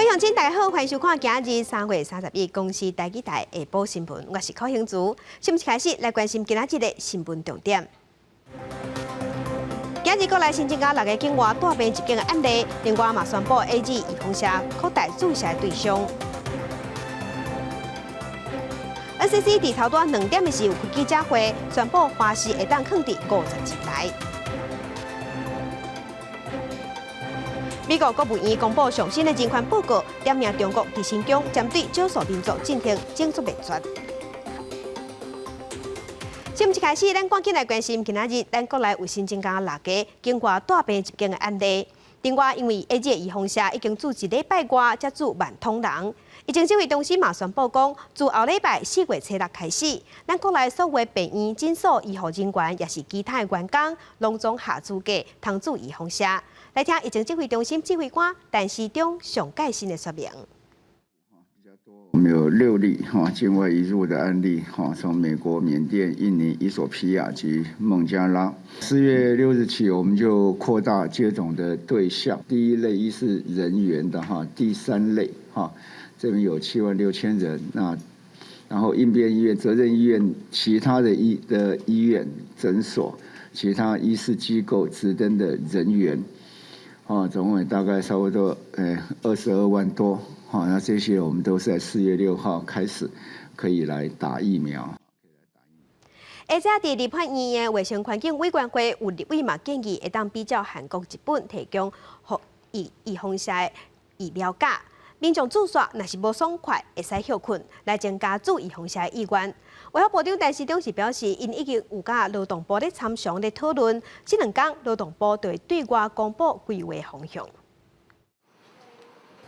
各位鄉親，大家好，歡迎收看今日3月31公視台語台下晡新聞，我是柯興竹。新聞開始來關心今仔日的新聞重點。今日國內新增加六个境外帶病入境的案例，另外嘛宣布 AZ 預防射擴大注射對象。NCC 佇頭拄2點的時有開記者會，宣布華視會當囥佇52台。美國國務院公布上新的人權報告，點名中國佇新疆針對少數民族進行種族滅絕。新聞一開始，咱趕緊來關心今仔日咱國內有新增加六个境外帶病入境的案例。另外，因為 AZ 預防射已經注一禮拜外，才注萬通人。疫情指揮中心嘛宣布講，自後禮拜4月初6開始，咱國內所有病院、診所、醫護人員，抑是其他的員工，攏總合資格通注預防射。來聽疫情指揮中心指揮官陳時中上蓋新的說明。我們有六例哈境外移入的案例哈，從美國、緬甸、印尼、衣索比亞及孟加拉。4月6日起，我們就擴大接種的對象，第一類醫事人員的哈，第三類哈，這邊有7萬6千人。那然後應變醫院、責任醫院、其他的醫院、診所、其他醫事機構執登的人員，啊，總共大概差不多22萬多。好，那這些我們都是在4月6號開始可以來打疫苗。而且佇立法院的衛生環境委員會有立委嘛建議，會當比照韓國、日本提供預防射疫苗假，民眾注射若是無爽快，會使歇睏，來增加注預防射的意願。衛福部長陳時中是表示，𪜶已經有佮勞動部咧參詳咧討論，這兩工勞動部就會對外公布規劃方向。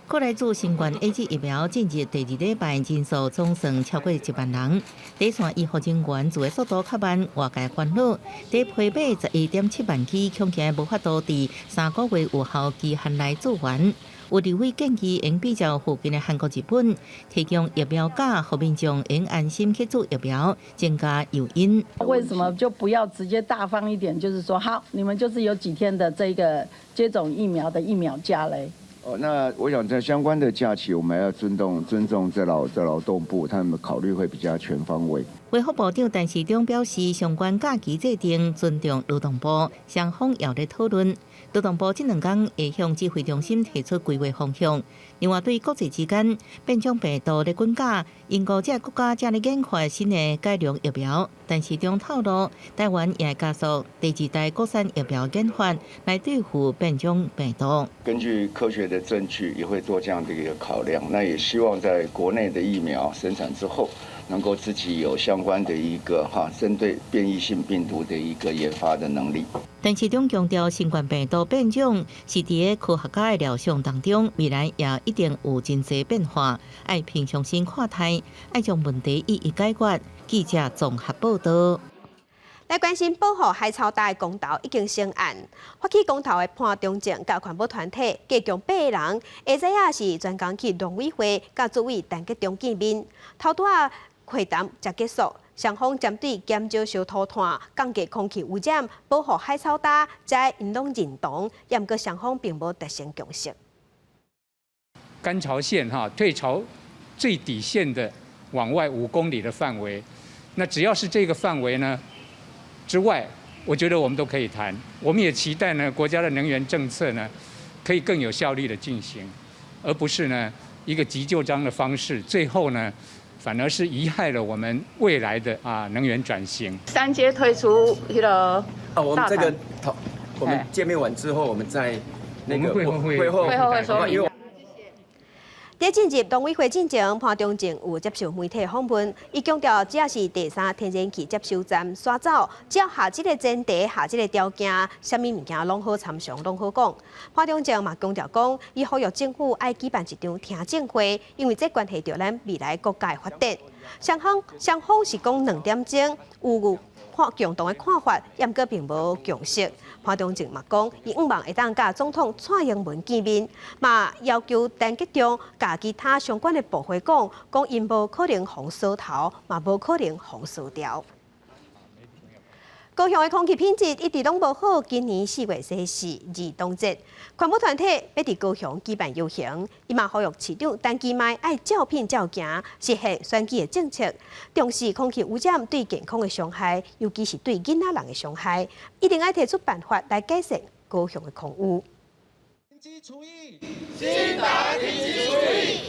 國內注新冠 AZ 疫苗進入第二禮拜，人數總算超過1萬人。第一線醫護人員注的速度較慢，外界煩惱。佇批買11.7萬劑，恐驚無法度佇3個月有效期限內注完。有立委建議，應比照附近的韓國、日本，提供疫苗假，予民眾會安心去注疫苗，增加誘因。為什麼就不要直接大方一點？就是說，好，你們就是有幾天的這個接種疫苗的疫苗假嘞？哦，那我想在相關的假期，我們要尊重尊重這勞動部，他們考慮會比較全方位。衛福部長陳時中表示，相關假期制定尊重勞動部，雙方猶咧討論。勞動部這兩工會向指揮中心提出規劃方向。另外，對國際之間變種病毒咧滾價，英國這個國家正咧研發新的改良疫苗，陳時中透露，台灣也會加速第二代國產疫苗研發，來對付變種病毒。根據科學的證據，也會做這樣的一個考量。那也希望在國內的疫苗生產之後，能夠自己有相關的一個哈針對變異性病毒的一個研發的能力。陳時中強調，新冠病毒變種是佇個科學家的料想當中，未來也一定有真濟變化，愛平常心看待，愛將問題一一解決。記者綜合報道。來關心保護海草礁的公投已經成案，發起公投的潘忠政佮環保團體共計八個人，下晝仔是專工去農委會佮主委陳吉仲見面，頭拄仔會談才結束，雙方針對減少燒塗炭、降低空氣污染、保護海草礁，這𪜶攏認同，毋過雙方並無達成共識。干潮線哈退潮最底線的往外5公里的範圍，那只要是這個範圍呢之外，我覺得我們都可以談。我們也期待呢國家的能源政策呢可以更有效率的進行，而不是呢一個急就章的方式，最後呢，反而是貽害了我們未來的能源轉型。三階退出彼個。啊，我們這個我們見面完之後，我們再那個會後會後會後會說明。佇進入農委會進前，潘忠政有接受媒體訪問，伊強調，只要是第三天然氣接收站徙走，只要合這个前提、合這个條件，啥物物件攏好參詳，攏好講。潘忠政嘛強調講，伊呼籲政府愛舉辦一場聽證會，因為這關係著咱未來國家的發展。雙方是講2點鐘有看共同的看法，毋過並無共識。潘忠政嘛講，伊向望會當佮總統蔡英文見面，嘛要求陳吉仲佮其他相關的部會講，講𪜶無可能予鎖頭，嘛無可能予鎖牢。高雄的空氣品質一直攏無好，今年4月24兒童節，環保團體欲佇高雄舉辦遊行，伊嘛呼籲市長陳其邁愛照片照行，實現選舉的政策，重視空氣污染對健康的傷害，尤其是對囡仔人的傷害，一定愛提出辦法來改善高雄的空污。興達停機除役，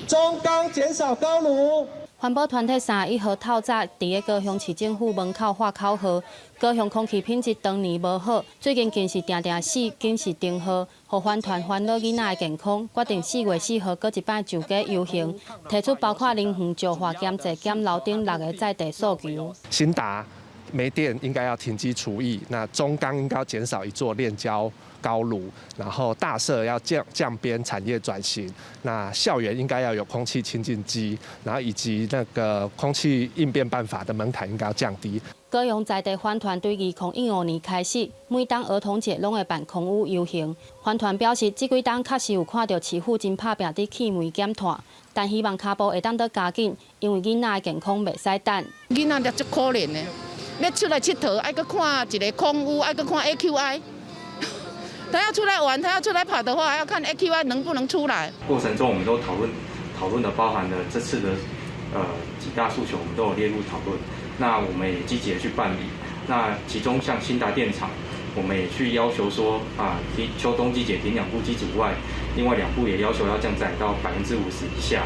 中鋼減少高爐。環保團體31號透早佇個高雄市政府門口喊口號，高雄空氣品質長年無好，最近更是定定四警示燈號，予環團煩惱囡仔的健康，決定4月4號閣一擺上街遊行，提出包括林園石化監製減樓等六个在地訴求。興達煤電應該要停機除役，那中鋼應該要減少一座煉焦高爐，然後大社要降邊產業轉型，那校園應該要有空氣清淨機，然後以及那個空氣應變辦法的門檻應該要降低。高雄在地環團對2015年開始，每當兒童節攏會辦空污遊行。環團表示，這幾冬確實有看著市府真拍拚佇去煤減碳，但希望跤步會當閣加緊，因為囡仔的健康袂使等。囡仔就足可憐的，欲出來𨑨迌，愛閣看一个空污，愛閣看 AQI。他要出來玩，他要出來跑的話，要看 AQI 能不能出來。過程中，我們都討論討論的包含了這次的幾大訴求，我們都有列入討論。那我們也積極的去辦理。那其中像興達電廠，我們也去要求說啊，秋冬季節停兩部機組外，另外兩部也要求要降載到50%以下。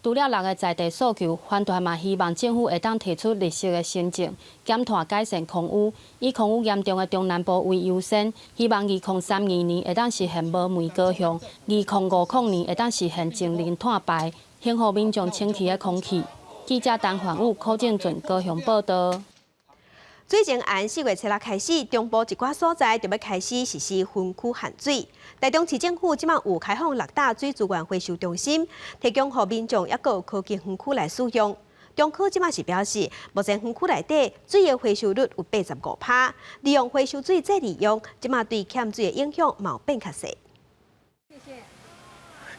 除了六个在地訴求，環團嘛希望政府會當提出綠色的新政，減碳改善空污，以空污嚴重的中南部為優先，希望2032年會當實現無煤高雄，2050年會當實現淨零碳排，幸予民眾清氣的空氣。記者陳焕武、柯正俊高雄報導。水情按4月7日開始，中部一寡所在就欲開始實施分區限水。台中市政府這馬有開放六大水資源回收中心，提供予民眾抑閣科技園區來使用。中科這馬是表示，目前園區內底水的回收率有85%，利用回收水再利用，這馬對欠水的影響嘛有變較細。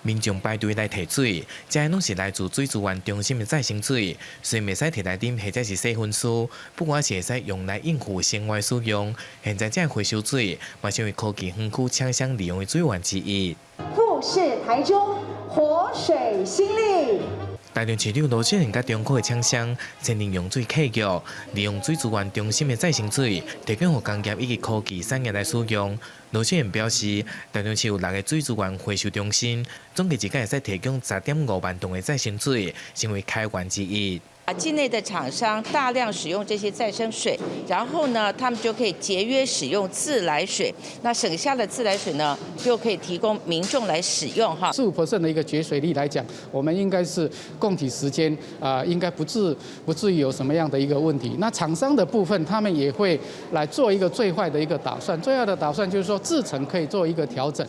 民眾排隊來提水，這攏是來自水資源中心的再生水，雖袂使提來啉或者是洗身軀，不過是會使用來應付生活使用。現在這回收水，嘛成為科技園區搶先利用的水源之一。富士台中，活水新力。台中市長盧秀燕佮中科的廠商簽訂用水契約，利用水資源中心的再生水，提供予工業以及科技產業來使用。盧秀燕表示，台中市有六个水資源回收中心，總計一工會使提供10.5萬噸的再生水，成為開源之一。啊，境內的廠商大量使用這些再生水，然後呢，他們就可以節約使用自來水，那省下的自來水呢，就可以提供民眾來使用哈。15% 的一個節水率來講，我們應該是共體時艱啊，應該不至於有什麼樣的一個問題。那廠商的部分，他們也會來做一個最壞的一個打算，最壞的打算就是說製程可以做一個調整。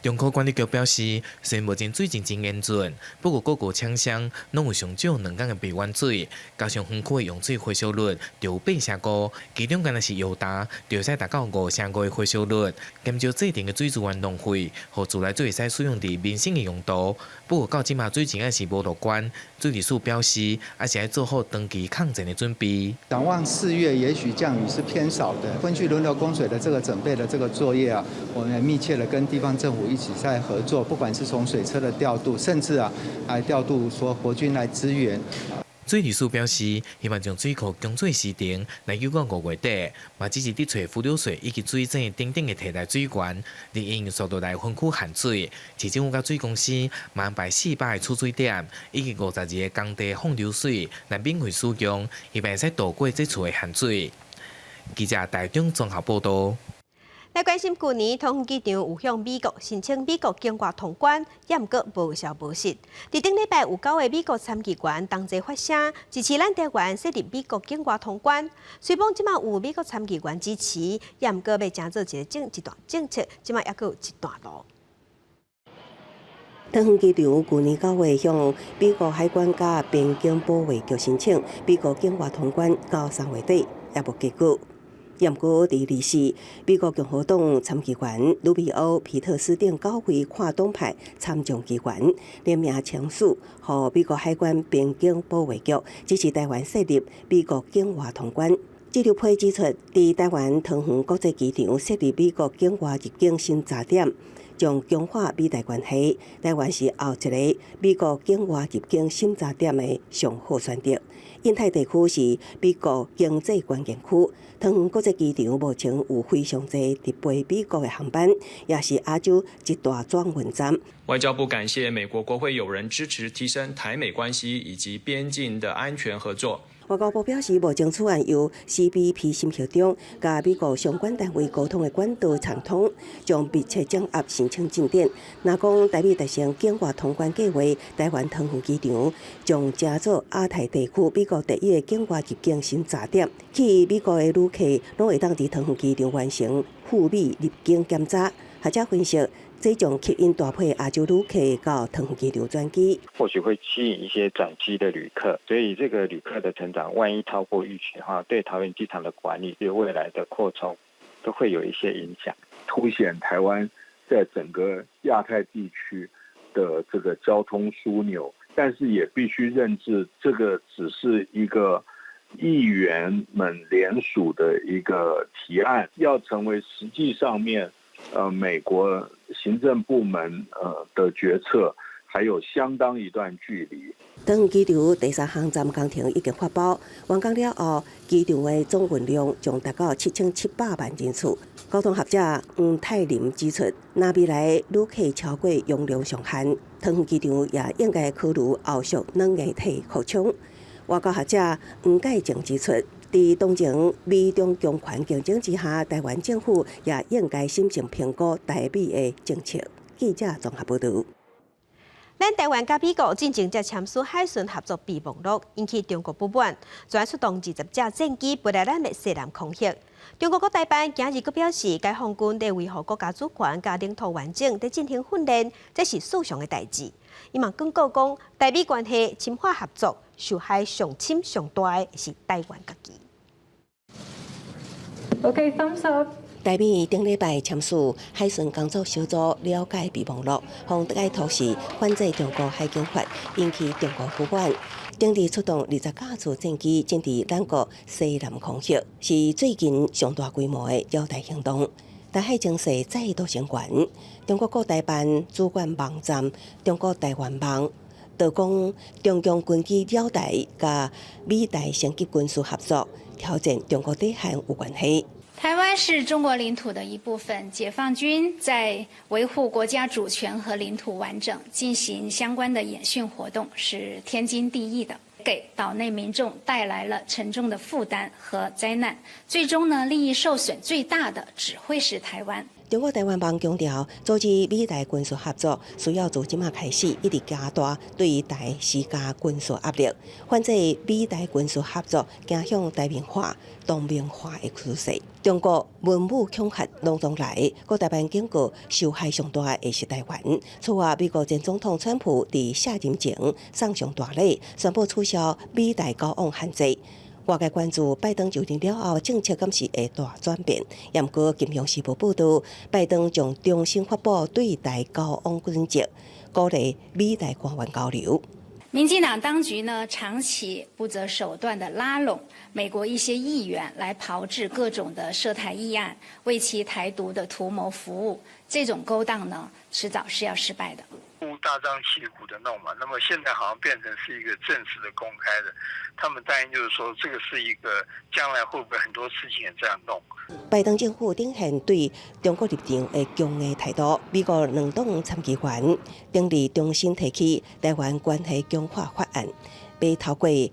中科管理局表示，雖然目前水情真嚴峻，不過各個廠商攏有上少2工的備援水，加上園區的用水回收率就有8成5，其中敢若是友達，就會使達到5成5的回收率，減少製程的水資源浪費，予自來水會使使用佇民生的用途。不過到這馬水情還是無樂觀，水利署表示，還是愛做好長期抗戰的準備。展望4月，也許降雨是偏少的。根據輪流供水的這個準備的這個作業啊，我們也密切的跟地方政府一起在合作，不管是從水車的調度，甚至啊，來調度說國軍來支援。水利署表示，希望將水庫供水時程來延到5月底，嘛只是佇揣伏流水以及水井等等的替代水源，利用速度來分區限水。市政府佮水公司嘛安排400个儲水點以及52个工地放流水來免費使用，希望會使渡過這次的限水。記者台中綜合報導。來關心，舊年桃園機場有向美國申請美國境外通關，毋過無消無息。佇頂禮拜有九个美國參議員同齊發聲，支持咱台灣設立美國境外通關。雖講這馬有美國參議員支持，毋過欲成做一段政策，這馬猶閣有一段路。桃園機場舊年9月向美國海關佮邊境保衛局申請美國境外通關，到3月底猶無結果。毋過，佇24，美國共和黨參議員魯比歐、皮特斯等九位跨黨派參眾議員聯名簽署，予美國海關邊境保衛局支持台灣設立美國境外通關。這張批指出，佇台灣桃園國際機場設立美國境外入境審查點，將強化美台關係。台灣是後一个美國境外入境審查點的上好選擇。印太地區是美國經濟關鍵區，桃園國際機場目前有非常濟直飛美國的航班，也是亞洲一大轉運站。外交部感謝美國國會友人支持提升台美關係以及邊境的安全合作。外交部表示，目前此案由 CBP 審核中，佮美國相關單位溝通的管道暢通，將密切掌握申請進展。若講台美達成境外通關計劃，台灣桃園機場將成做亞太地區美國第一个境外入境審查點，去美國的旅客攏會當佇桃園機場完成赴美入境檢查。學者分析，這將吸引大批亞洲旅客到桃園機場轉機，或許會吸引一些轉機的旅客，所以這個旅客的成長，萬一超過預期的話，對桃園機場的管理，對未來的擴充，都會有一些影響。凸顯台灣在整個亞太地區的這個交通樞紐，但是也必須認知，這個只是一個議員們聯署的一個提案，要成為實際上面，美國行政部門的決策還有相當一段距離。桃園機場第三航站工程已經發包，完工了後，機場的總運量將達到7700萬人次。交通學者黃泰林指出，若未來旅客超過容量上限，桃園機場也應該考慮後續軟硬體擴充。外交學者黃介正指出，佇當前美中強權競爭之下，台灣政府也應該審慎評估台美的政策。記者綜合報導。咱台灣佮美國進前才簽署海巡合作備忘錄，引起中國不滿，昨出動20架戰機飛來咱的西南空域。中國國台辦今日閣表示，解放軍佇維護國家主權佮領土完整，佇進行訓練，這是事常的代誌。伊嘛警告講，台美關係深化合作，受害上深上大的是台灣家己。 OK, thumbs up。台美頂禮拜簽署海巡工作小組了解備忘錄，予解讀是反制中國海警法，引起中國不滿。頂日出動20架次戰機進佇咱國西南空域，是最近上大規模的擾台行動。台海情勢再度升懸，中國國台辦主管網站中國台灣網就講，中共軍機擾台佮美台升級軍事合作，挑戰中國底線有關係。台灣是中國領土的一部分，解放軍在維護國家主權和領土完整，進行相關的演訓活動是天經地義的，給島內民眾帶來了沉重的負擔和災難，最終呢，利益受損最大的只會是台灣。中國台灣網強調，阻止美台軍事合作需要自這馬開始，一直加大對台施加軍事壓力，反制美台軍事合作走向台面化、當面化的趨勢。中國文武恐嚇攏總來，國台辦警告，受害上大的是台灣。此外，美國前總統川普佇卸任前送上大禮，宣布取消美台交往限制。外界關注拜登就任了後政策敢是會大轉變，毋過《金融時報》報導，拜登將重新發布對台交往準則，鼓勵美台官員交流。民進黨當局呢，長期不擇手段的拉攏美國一些議員來炮製各種的涉台議案，為其台獨的圖謀服務。這種勾當呢，遲早是要失敗的。大張旗鼓的弄嘛，那麼現在好像變成是一個正式的公開的，他們擔心就是說，這個是一個將來會不會很多事情也這樣弄？拜登政府展現對中國立場的強硬態度，美國兩黨參議員頂日重新提起台灣關係強化法案，欲透過予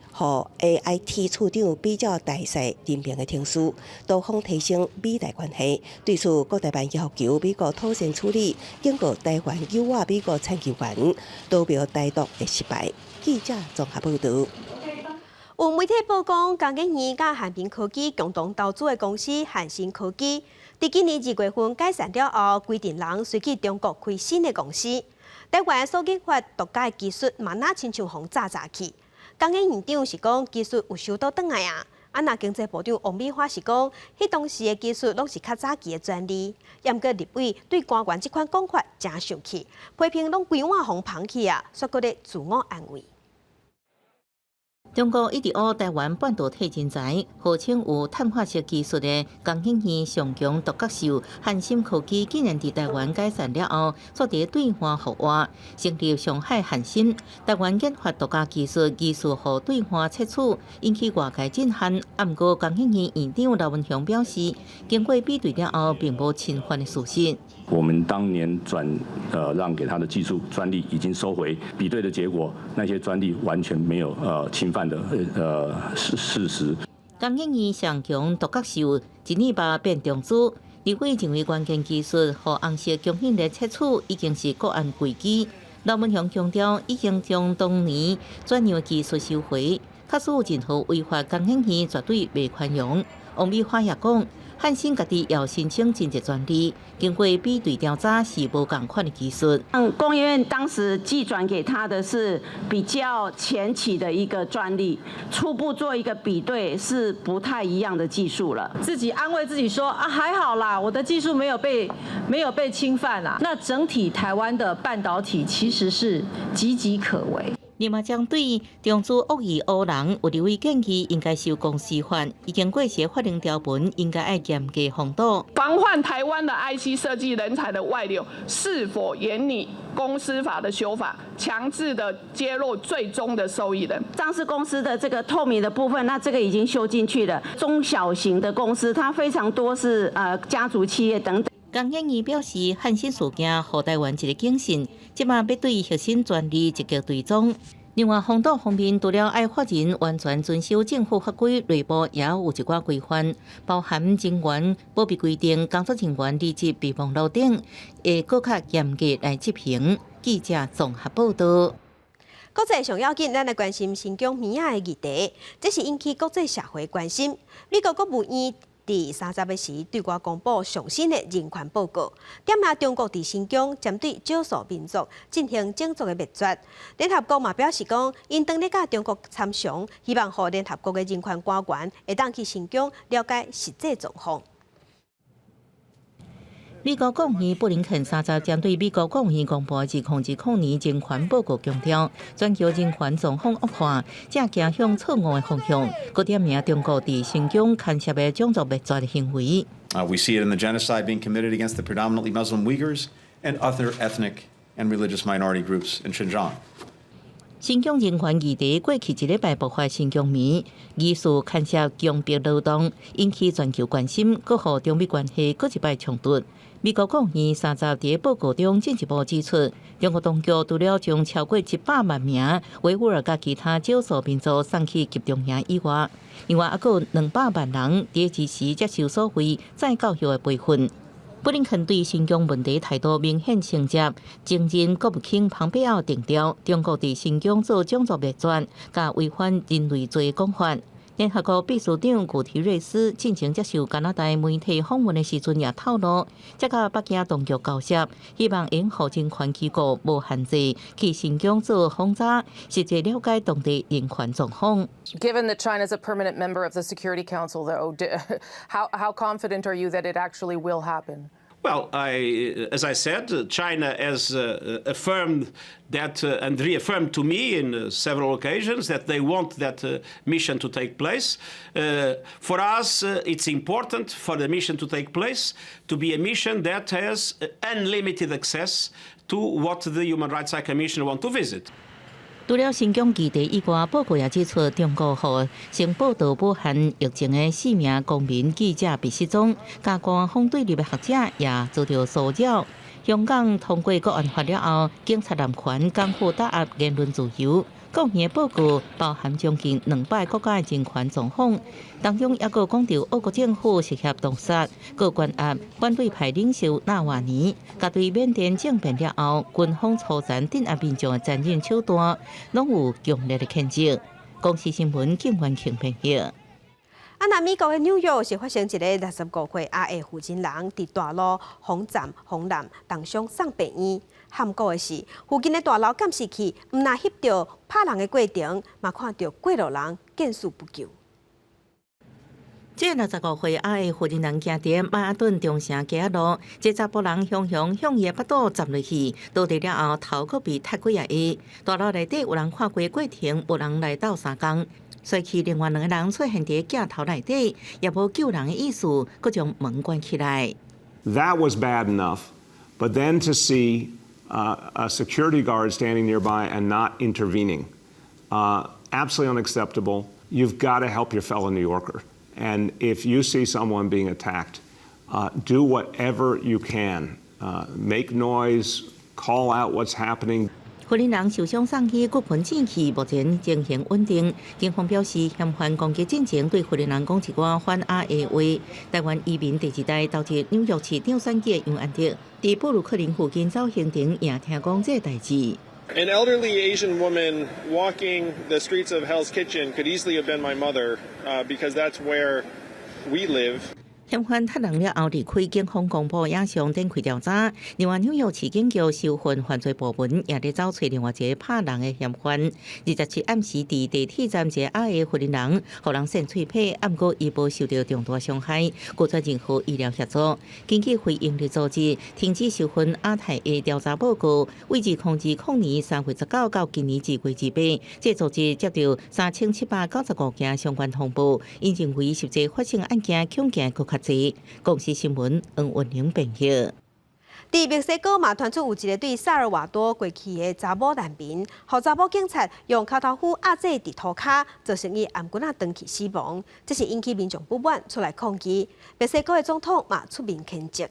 AIT 處長比照大使任命的程序，多方提升美台關係。對此，國台辦要求美國妥善處理，警告台灣誘惑美國參議員，投票台獨會失敗。記者綜合報導。有媒體報講，工研院佮韓平科技共同投資的公司韓新科技，佇今年2月份解散了後，規陣人隨去中國開新的公司。台灣所研發獨家的技術，嘛若親像予詐詐去。工研院長是講技術有收倒轉來啊，啊若經濟部長王美花是講，彼當時的技術攏是較早期的專利。毋過立委對官員這款講法誠生氣，批評攏規碗予捧去啊，煞閣咧自我安慰。中國一直烏台灣半導體人才，號稱有碳化矽技術的工研院上強獨角獸漢芯科技，竟然佇台灣解散了後，煞佇對岸復活，成立上海漢芯。台灣研發獨家技術，技術予對岸竊取，引起外界震撼。啊，毋過工研院院長劉文雄表示，經過比對了後，並無侵犯的事實。我們當年轉讓給他的技術專利已經收回，比對的結果，那些專利完全沒有侵犯的事實。工研院上強獨角獸，一年吧變中資，立委認為關鍵技術予紅色供應鏈竊取已經是國安危機。劉文雄強調，已經將當年轉讓技術收回，假使有任何違法，工研院絕對袂寬容。王美花也講，漢芯家己有申請真濟專利，經過比對調查是無仝款的技術。工研院當時技轉給他的是比較前期的一個專利，初步做一個比對是不太一樣的技術了。自己安慰自己說啊，還好啦，我的技術沒有被侵犯啦。那整體台灣的半導體其實是岌岌可危。另外，針對中資惡意烏人，有立委建議應該修公司法，已經過時法令條文應該愛嚴格防堵。防範台灣的 IC 設計人才的外流，是否研擬公司法的修法，強制的揭露最終的受益人？上市公司的這個透明的部分，那這個已經修進去了。中小型的公司，它非常多是家族企業等等。工研院表示，漢芯事件予台灣一個警訊，這馬欲對核心專利積極追蹤。另外，防堵方面，除了愛法人完全遵守政府法規，內部也有一寡規範，包含人員保密規定、工作人員離職備忘錄等，會閣較嚴格來執行。記者綜合報導。國際上要緊，咱來關心新疆棉仔的議題，這是引起國際社會關心。美國國務院佇30的時對外公布上新的人權報告，點名中國佇新疆針對少數民族進行種族的滅絕。聯合國嘛表示講，𪜶當咧佮中國參詳，希望予聯合國的人權官員會當去新疆了解實際狀況。美國國務卿布林肯30針對美國國務院公布2020年人權報告強調，全球人權狀況惡化，正走向錯誤的方向，閣點名中國佇新疆牽涉的種族滅絕的行為。 We see it in the genocide being committed against the predominantly Muslim Uyghurs and other ethnic and religious minority groups in Xinjiang. 新疆人權議題過去一禮拜爆發新疆棉疑似牽涉強迫勞動，引起全球關心，閣予中美關係閣一擺衝突。美國國務院30佇報告中進一步指出，中國當局除了將超過100萬名維吾爾佮其他少數民族送去集中營以外，另外猶閣有200萬人佇這時接受所謂再教育的培訓。布林肯對新疆問題態度明顯升級，前任國務卿龐貝奧定調，中國佇新疆做種族滅絕，佮違反人類罪的講法。聯合國秘書長古提瑞斯進前接受加拿大媒體訪問的時陣也透露，這佮北京當局交涉，希望用予人權機構無限制去新疆做訪查，實際了解當地人權狀況。 Given that China is a permanent member of the Security Council, though, how confident are you that it actually will happen? Well, as I said, China has affirmed that and reaffirmed to me in several occasions that they want that mission to take place. For us, it's important for the mission to take place to be a mission that has unlimited access to what the Human Rights High Commissioner want to visit. 除了新疆議題以外，報告也指出，中國予先報導武漢疫情的四名公民記者被失蹤，佮官方對立的學者也遭到騷擾。香港通過國安法了後，警察濫權，港府打壓言論自由。國務院報告包含將近200國家的人權狀況，當中猶閣講著俄國政府涉嫌毒殺、閣關押反對派領袖納瓦尼，佮對緬甸政變了後，軍方粗殘鎮壓民眾的殘忍手段，攏有強烈的譴責。公視新聞金元慶編譯。啊，那美國的紐約是發生一个65歲阿裔負責人佇大路予斬予濫重傷送病院。罕見的是，附近的大樓監視器毋但翕著拍人的過程，嘛看著過路人見死不救。這65歲亞裔富人人行佇曼哈頓中城街仔路，這查埔人雄雄向伊的腹肚砸落去，倒地了後頭閣被踢幾仔下。大樓內底有人看過過程，無人來鬥相共。隨去另外兩个人出現佇鏡頭內底，也無救人的意思，閣將門關起來。 That was bad enough, but then to see a security guard standing nearby and not intervening, absolutely unacceptable. You've got to help your fellow New Yorker. And if you see someone being attacked, do whatever you can. Make noise, call out what's happening. 婦人人受傷送去骨盆進去，目前情形穩定。警方表示，嫌犯攻擊進前對婦人人講一寡反亞的話。台灣移民第二代投入紐約市長選舉楊安德，佇布魯克林附近走行程也聽講這代誌。 An elderly Asian woman walking the streets of Hell's Kitchen could easily have been my mother, because that's where we live. 嫌犯踢人了後離開，警方公布影像展開調查。另外，紐約市警局搜尋犯罪部門也咧走揣另外一個拍人的嫌犯。27暗時佇地鐵站一个亞裔婦人，予人扇喙䫌，毋過伊無受著重大傷害，拒絕任何醫療協助。根據非營利組織停止搜尋亞太的調查報告，為2020年3月19到今年2月28，這組織接著3795件相關通報，𪜶認為實際發生案件恐驚閣較濟。公視新聞黃雲玲編譯。佇墨西哥嘛，傳出有一个對薩爾瓦多過去的查某難民，予查某警察用跤頭斧壓制佇塗跤，造成伊頷頸仔斷去死亡，這是引起民眾不滿出來抗議。墨西哥的總統嘛出面譴責。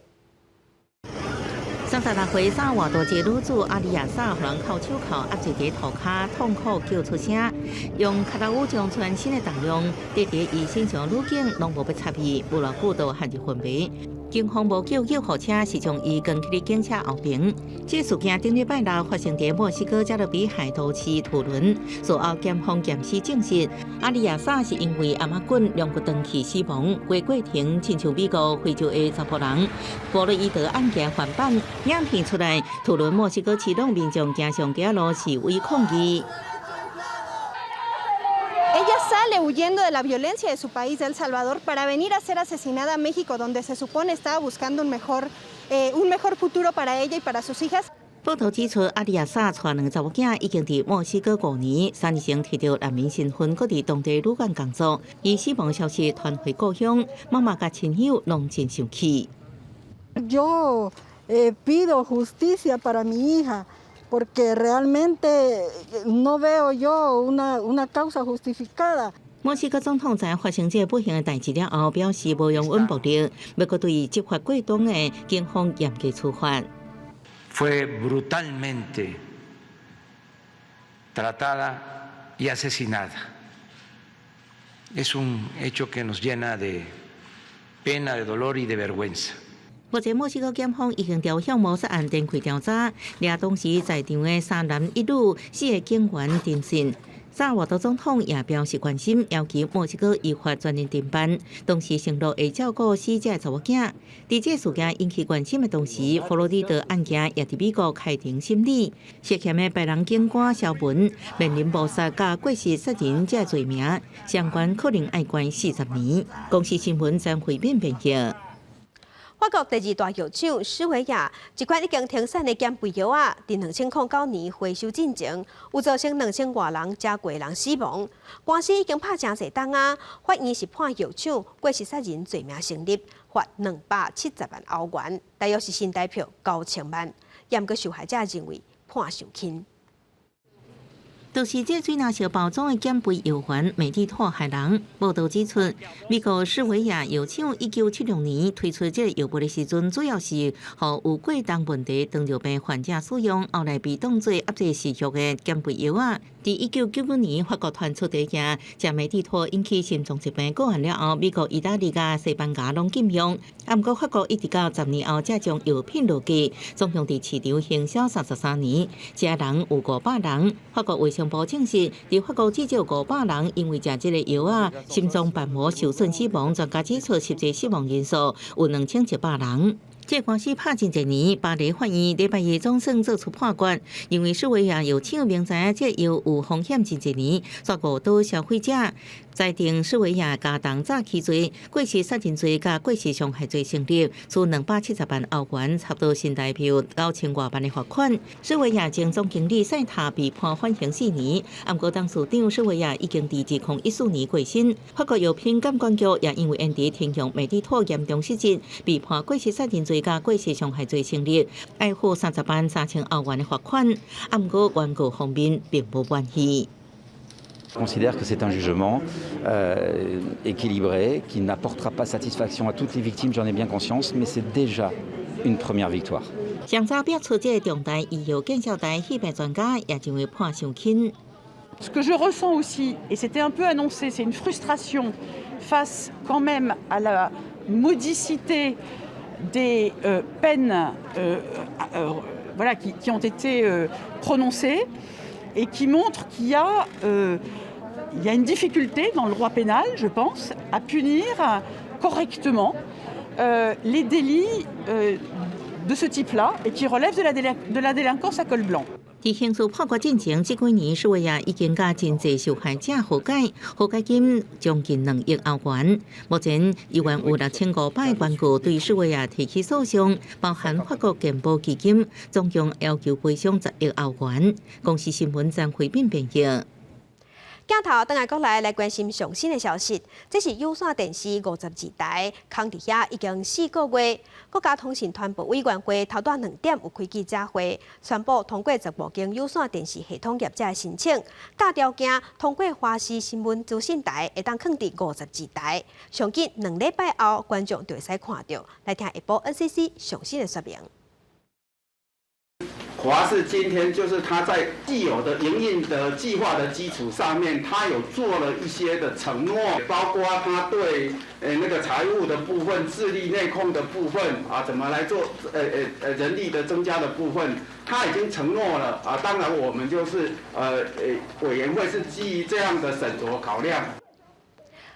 36歲薩爾瓦多籍女子阿里亞薩，予人銬手銬壓制佇塗跤，痛苦叫出聲，用跤頭斧將全身的重量疊佇伊身上，女警攏無欲插伊，無偌久就陷入昏迷。警方無叫救護車，是將伊扛去警車後邊。這事件頂禮拜六發生佇墨西哥加勒比海都市圖倫，事後檢方驗屍證實，阿里亞薩是因為頷仔棍龍骨斷去死亡。過過程親像美國非洲的查埔人弗洛伊德案件翻版，影片出來，圖倫墨西哥市攏民眾行上街路示威抗議。 Ella sale huyendo de la violencia de su país, de El Salvador, para venir a ser asesinada a México, donde se supone estaba buscando un mejor futuro para ella y para sus hijas. 報道指出，阿里亞薩帶兩个查某囝已經佇墨西哥5年，3年前提著難民身份，閣佇當地旅館工作。伊死亡消息傳回故鄉，媽媽佮親友攏真生氣。 Yo pido justicia para mi hija, porque realmente no veo yo una causa justificada. 墨西哥總統在發生這个不幸的代誌了後，表示無容忍暴力，欲閣對執法過當的警方嚴格處罰。 Fue brutalmente tratada y asesinada. Es un hecho que nos llena de pena, de dolor y de vergüenza. 目前墨西哥檢方已經調向謀殺案展開調查，掠當時在場的三男一女四个警員偵訊。薩爾瓦多總統也表示關心，要求墨西哥依法專人偵辦，同時承諾會照顧死者查某囝。佇這事件引起關心的同時，弗洛伊德案件也佇美國開庭審理，涉嫌的白人警官蕭文面臨謀殺佮過失殺人這罪名，相關可能愛關40年。公視新聞張惠敏編譯。法國第二大藥廠施維雅一款已經停產的減肥藥仔，佇2009年回收進前，有造成2000外人誠濟人死亡。官司已經拍誠濟冬啊，法院是判藥廠過失殺人罪名成立，罰270萬歐元，大約是新台票9000萬。毋過受害者認為判傷輕。就是這水藍色包裝的減肥藥丸，美麗妥害人。報道指出，美國施維雅藥廠1976年推出這个藥物的時陣，主要是予有過重問題糖尿病患者使用，後來被當做壓制食欲的減肥藥仔。佇1999年，法國傳出第一件食美麗妥引起心臟疾病個案了後，美國、意大利佮西班牙攏禁用。啊，毋過法國一直到10年後才將藥品落架，總共佇市場行銷33年，食人有500人。法國衛生部證實，佇法國至少500人因為食這个藥仔，心臟瓣膜受損死亡。專家指出，實際死亡人數有2100人。這官司拍真濟年，巴黎法院禮拜二總算做出判決，認為施維亞藥廠明知影這藥有風險真濟年，煞誤導消費者，裁定施維亞加重詐欺罪、過失殺人罪佮過失傷害罪成立，處270萬歐元，差不多新台幣9000外萬的罰款。施維亞前總經理賽塔被判緩刑4年，毋過董事長施維亞已經佇2014年過身。法國藥品監管局也因為延遲停用美地妥嚴重失職，被判過失殺人罪佮過失傷害罪成立，愛付30萬3000歐元的罰款。毋過原告方面並無滿意。 Considère que c'est un jugement équilibré, qui n'apportera pas satisfaction à toutes les victimes, j'en ai bien conscience, mais c'est déjà une première victoire. 上早拍出這個重大醫藥建設台戲病專家也認為判傷輕。 Ce que je ressens aussi, et c'était un peu annoncé, c'est une frustration face quand même à la modicité des peines voilà, qui ont été prononcées et qui montrent qu'il y a une difficulté dans le droit pénal, je pense, à punir correctement les délits de ce type-là et qui relèvent de la délinquance à col blanc. 佇刑事判決進前，這幾年施維亞已經佮真濟受害者和解，和解金將近2億歐元。目前，猶原有6500個原告對施維亞提起訴訟，包含法國健保基金，總共要求賠償10億歐元。公視新聞張惠敏編譯。鏡頭轉來國內來關心上新的消息，這是有線電視52台，囥佇遐已經4個月。國家通訊傳播委員會頭拄2點有開記者會，宣布通過15間有線電視系統業者的申請，佮條件通過華視新聞資訊台會當囥佇52台。上緊2禮拜後，觀眾就會使看著。來聽下晡 NCC 上新的說明。華視今天就是他在既有的營運的計劃的基礎上面，他有做了一些的承諾，包括他對那個財務的部分、智力內控的部分啊，怎麼來做人力的增加的部分，他已經承諾了啊。當然，我們就是委員會是基於這樣的審酌考量。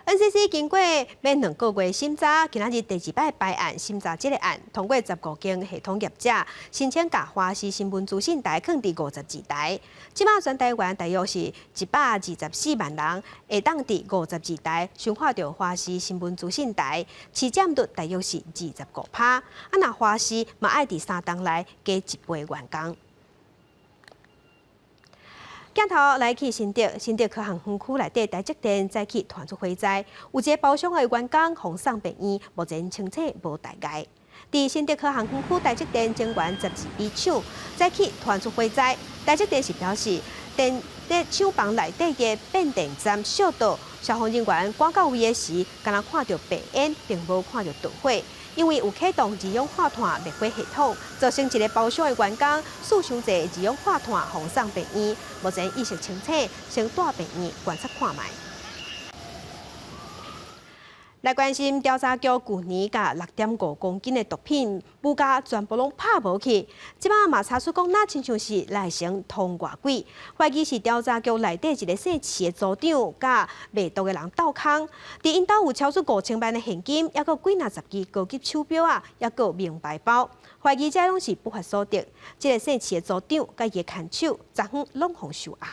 NCC 經過欲2個月審查，今仔日第二擺排案審查這个案，通過15間系統業者申請，共華視新聞資訊台囥佇52台。這馬全台灣大約是124萬人會當佇52台收看著華視新聞資訊台，市佔率大約是25%。啊，若華視嘛愛佇3冬內加一倍員工。鏡頭來去新竹，新竹科學園區內底台積電早起傳出火災，有一个包廂的員工予送病院，目前清醒無大礙。佇新竹科學園區台積電晶圓12B廠早起傳出火災，台積電是表示電佇廠房內底的變電站燒到，消防人員趕到位的時，敢若看著白煙，並無看著著火。因為有啟動二氧化碳滅火系統，造成一个包廂的員工吸傷濟二氧化碳，予送病院，目前意識清醒，先帶病院觀察看覓。來關心調查局舊年共6.5公斤的毒品武加全部攏拍無去，這擺嘛查出講，若親像是來成通外鬼，懷疑是調查局內底一个姓徐的組長佮賣毒的人鬥空，佇𪜶兜有超出5000萬的現金，抑閣幾若十支高級手錶仔，抑閣名牌包，懷疑這攏是不法所得。這个姓徐的組長佮伊的牽手，昨昏攏予收押。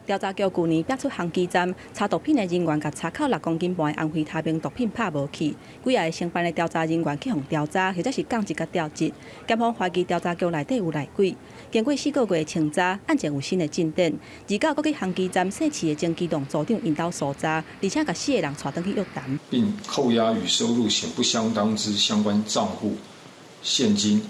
調查局舊年拍出航機站查毒品的人員，共查扣6公斤半的安非他命毒品拍無去，幾个承辦的調查人員去予調查，或者是降職佮調職。檢方懷疑調查局內底有內鬼。經過4個月的清查，案情有新的進展。29閣去航機站姓徐的前機動組長𪜶兜搜查，而且共四个人帶轉去約談，並扣押與收入顯不相當之相關賬戶、現金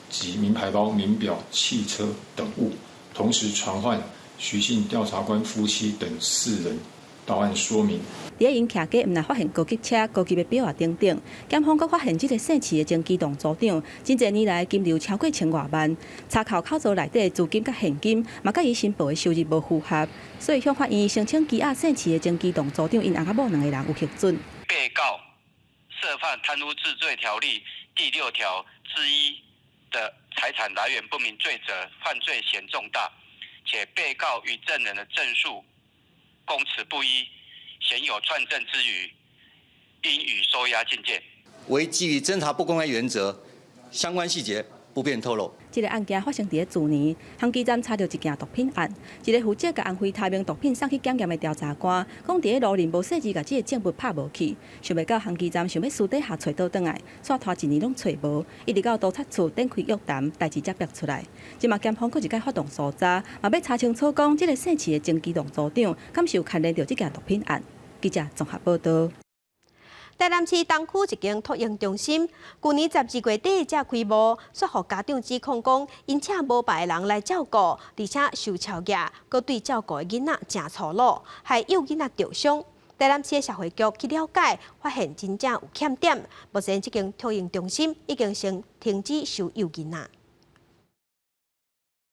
及名牌包、名錶、汽車等物，同時傳喚徐姓調查官夫妻等四人到案說明。佇咧𪜶徛家，毋但發現高級車、高級的錶仔等等，檢方閣發現這个姓徐的前機動組長，真濟年來金流超過千外萬，查扣口座內底資金佮現金，嘛佮伊申報的收入無符合，所以向法院申請羈押姓徐的前機動組長𪜶翁仔某兩个人有核准。被告涉犯貪污治罪條例第6條之1的財產來源不明罪責，犯罪嫌重大。且被告與證人的證述供詞不一，顯有串證之虞，應予收押禁見。惟基於偵查不公開原則，相關細節不便透露。這个案件發生佇咧去年，航機站查著一件毒品案，一个負責共安非他命毒品送去檢驗的調查官，講佇咧路面無細緻共這个證物拍無去，想袂到航機站想欲私底下揣倒轉來，煞拖一年攏揣無，一直到督察處展開約談，代誌才逼出來。這馬檢方閣一擺發動搜查，嘛欲查清楚講這个姓徐的曾基龍組長，敢是有牽連著這件毒品案。記者綜合報道。台南市東區一間托嬰中心，舊年12月底才開幕，煞予家長指控講，𪜶請無牌的人來照顧，而且收超額，閣對照顧的囡仔誠粗魯，害幼囡仔著傷。台南市的社會局去了解，發現真正有欠點。目前這間托嬰中心已經先停止收幼囡仔。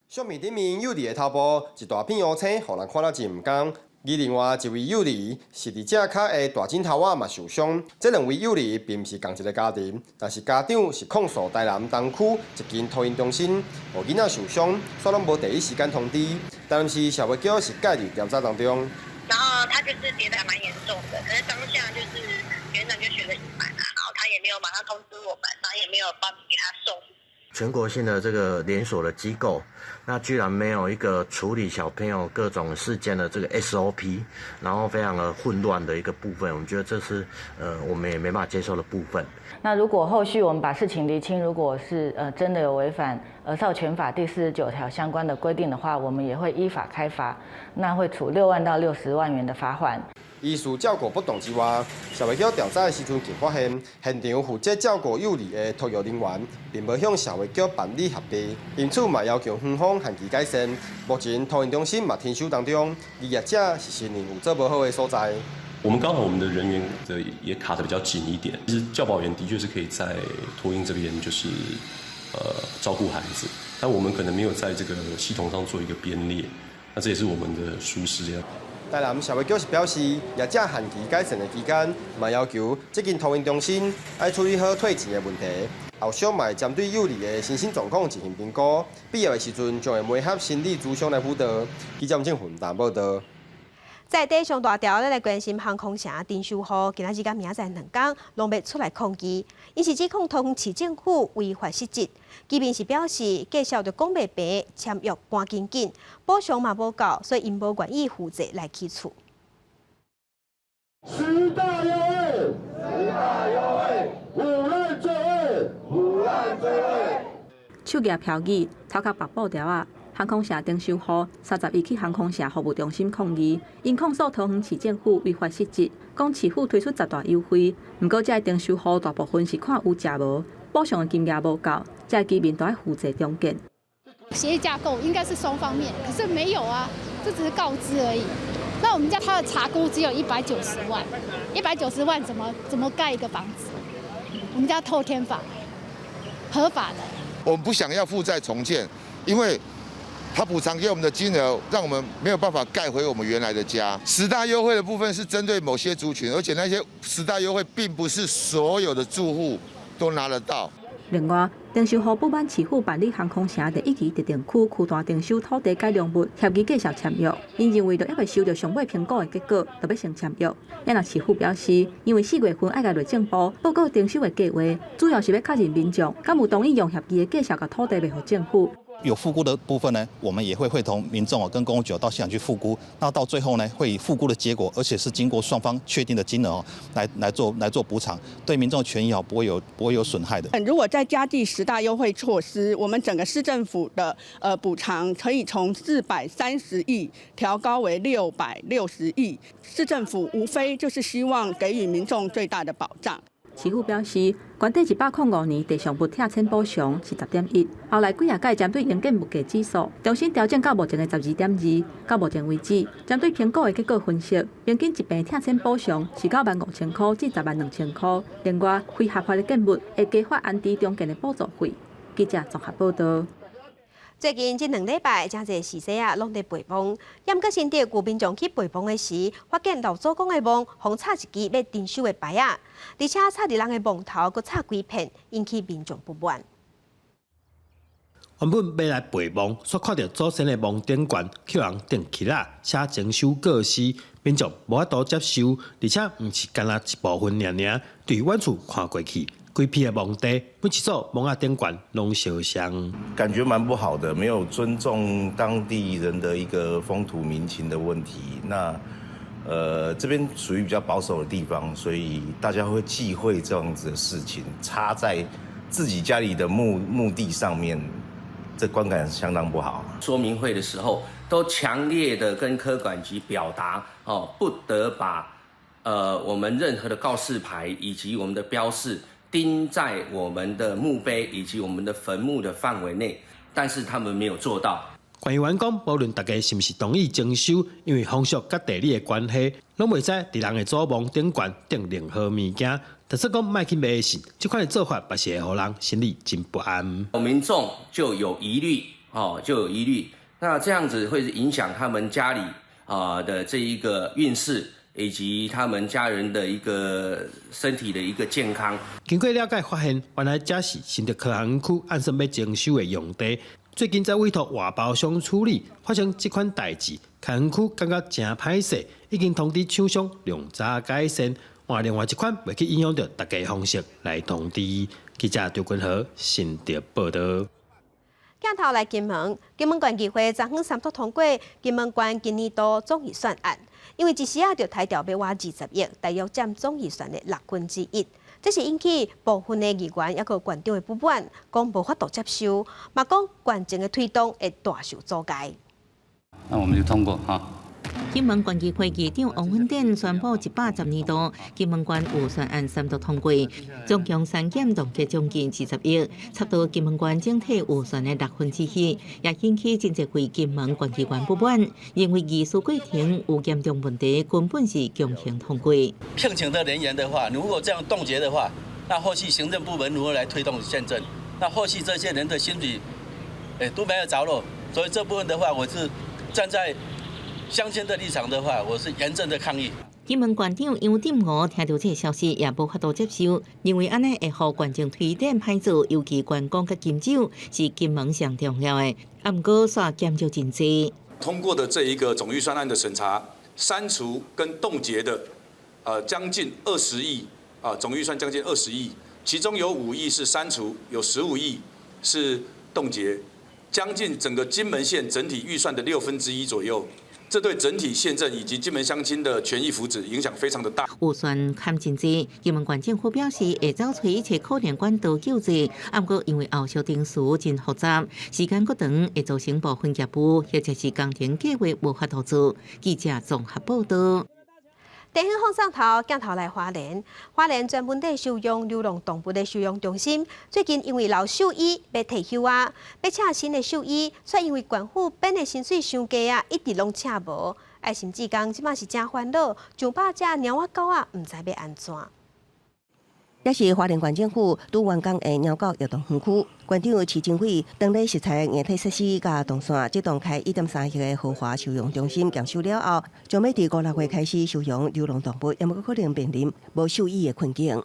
相片頂面幼兒的頭部一大片烏青，予人看了真毋甘。而另外一位幼兒是佇正跤的大枕頭仔嘛受傷。這兩位幼兒並毋是仝一个家庭，但是家長是控訴台南東區一間托嬰中心，予囡仔受傷，煞攏無第一時間通知。台南市社會局是介入調查當中。然後他就是跌得還蠻嚴重的，可是當下就是園長就選擇隱瞞啊，然後他也沒有馬上通知我們，然後也沒有報名給他送。全國性的這個連鎖的機構，那居然沒有一個處理小朋友各種事件的這個 SOP，然後非常的混亂的一個部分，我們覺得這是我們也沒辦法接受的部分。那如果後續我們把事情釐清，如果是真的有違反兒少權法第49條相關的規定的話，我們也會依法開罰，那會處6萬到60萬元的罰鍰。疑似照顧不當之外，社會局調查的時陣，更發現現場負責照顧幼兒的托育人員，並無向社會局辦理合約，因此嘛要求園方限期改善。目前托嬰中心嘛停收當中，而業者是承認有做無好的所在。我們剛好我們的人員的也卡得比較緊一點，其實教保員的確是可以在托嬰這邊就是照顧孩子，但我們可能沒有在這個系統上做一個編列，那這也是我們的疏失。這樣。台南社會局是表示，業者限期改善的期間，嘛要求這間托嬰中心愛處理好退錢的問題，後續嘛會針對幼兒的身心狀況進行評估，必要的時陣將會媒合心理諮商來輔導。記者吳正雲台報道。在地上大條，咱來關心航空城丁守護，今仔日佮明仔載兩工攏欲出來抗議，𪜶是指控桃園市政府違法失職。居民是表示，繼續就講袂平，簽約趕緊緊，補償嘛無夠，所以𪜶無願意負債來起厝。十大優惠，十大優惠，唬爛罪惡，唬爛罪惡。手舉標語，頭殼縛布條仔。航空城丁守護31去航空城服務中心抗議，𪜶控訴桃園市政府違法失職，講市府推出十大優惠，毋過這个丁守護大部分是看有食無，補償的金額無夠，這个居民都愛負債重建。協議架構應該是雙方面，可是沒有啊，這只是告知而已。那我們家他的查估只有一百九十萬，一百九十萬怎麼蓋一個房子？我們家透天房，合法的。我們不想要負債重建，因為他補償給我們的金額，讓我們沒有辦法蓋回我們原來的家。十大優惠的部分是針對某些族群，而且那些十大優惠並不是所有的住戶都拿得到。另外，丁守護不滿市府辦理航空城第一期特定區區段徵收土地改良物協議繼續簽約，𪜶認為著猶未收著上尾評估的結果，就欲先簽約。啊若市府表示，因為4月份愛共內政部報告徵收的計劃，主要是欲確認民眾敢有同意用協議的價數共土地賣予政府。有復估的部分呢，我們也會會同民眾啊跟公務局到現場去復估，那到最後呢，會以復估的結果，而且是經過雙方確定的金額哦，來做補償，對民眾權益哦不會有損害的。如果再加計十大優惠措施，我們整個市政府的補償可以從430億調高為660億。市政府無非就是希望給予民眾最大的保障。市府表示，原底105年地上物拆遷補償是10.1，後來幾仔擺針對營建物價指數重新調整到目前的12.2，到目前為止，針對評估的結果分析，平均一坪拆遷補償是95,000箍至102,000箍。另外，非合法的建物會加發安置重建的補助費。記者綜合報道。最近這兩禮拜，誠濟時勢啊，攏佇陪墓。毋過新竹有民眾去陪墓的時，發現老祖公的墓予插一支欲徵收的牌仔，而且插佇人的墓頭，閣插幾片，引起民眾不滿。原本欲來陪墓，煞看著祖先的墓頂懸予人釘起來，寫徵收告示，民眾無法度接受，而且毋是干焦一部分爾爾，對遠處看過去，規片的墓地，每一組墓仔頂懸攏相像。感覺蠻不好的，沒有尊重當地人的一個風土民情的問題。那，這邊屬於比較保守的地方，所以大家會忌諱這樣子的事情，插在自己家裡的墓地上面，這觀感相當不好。說明會的時候，都強烈的跟科管局表達，哦，不得把，我們任何的告示牌以及我們的標示釘在我們的墓碑以及我們的墳墓的範圍內，但是他們沒有做到。官員講，無論大家是毋是同意徵收，因為風俗佮地理的關係，攏袂使佇人的祖墓頂懸釘任何物件。但是講莫去迷信，這款的做法嘛是會予人心裡真不安。民眾就有疑慮，哦，就有疑慮。那這樣子會影響他們家裡啊的這一個運勢，以及他們家人的一個身體的一個健康。經過了解發現，原來這是新竹科學園區按算欲徵收的用地。最近才委託外包商處理，發生這款代誌，科學園區感覺誠歹勢，已經通知廠商量早改善，換另外一款袂去影響著大家方式來通知。記者張君和新竹報導。鏡頭來金門，金門縣議會昨昏三讀通過金門縣今年度總預算案，因為一時仔就刣掉欲倚20億，大約佔總預算的1/6。這是引起部分的議員抑閣縣長的不滿，講無法度接受，嘛講縣政的推動會大受阻礙。那我們就通過哈。金門縣議會議長王芬典宣布，110年度金門縣預算案三讀通過，總共刪減凍結將近20億，差不多金門縣整體預算的1/6，也引起真濟位金門縣議員不滿，認為議事過程有嚴重問題，根本是強行通過。聘請的人員的話，如果這樣凍結的話，那後續行政部門如何來推動憲政？那後續這些人的薪水，都沒有着落，所以這部分的話，我是站在鄉親的立場的話，我是嚴正的抗議。金門縣長楊振武聽著這个消息，也無法度接受，認為按呢會予縣政推展歹做，尤其觀光佮金酒是金門上重要的，啊，毋過煞減少真濟。通過的這一個總預算案的審查，刪除跟凍結的，將近二十億，啊，總預算將近二十億，其中有5億是刪除，有15億是凍結，將近整個金門縣整體預算的1/6左右。這對整體縣政以及金門鄉親的權益福祉影響非常的大。預算砍真濟，金門縣政府表示會走揣一切可能管道救濟，啊，毋過因為後續程序真複雜，時間過長，會造成部分業務或者是工程計劃無法度做。記者綜合報道。電影放送頭鏡頭來花蓮，花蓮專門佇收容流浪動物的收容中心，最近因為老獸醫欲退休啊，欲請新的獸醫，卻因為縣府編的薪水傷低啊，一直攏請無。愛心志工這馬是誠煩惱，上百隻貓仔狗仔毋知欲按怎。這是花蓮縣政府拄完工的貓狗躍動園區，縣長徐正偉當咧視察硬體設施佮動線，這棟開1.3億的豪華收容中心驗收了後，將欲佇五六月開始收容流浪動物，也毋過可能面臨無獸醫的困境。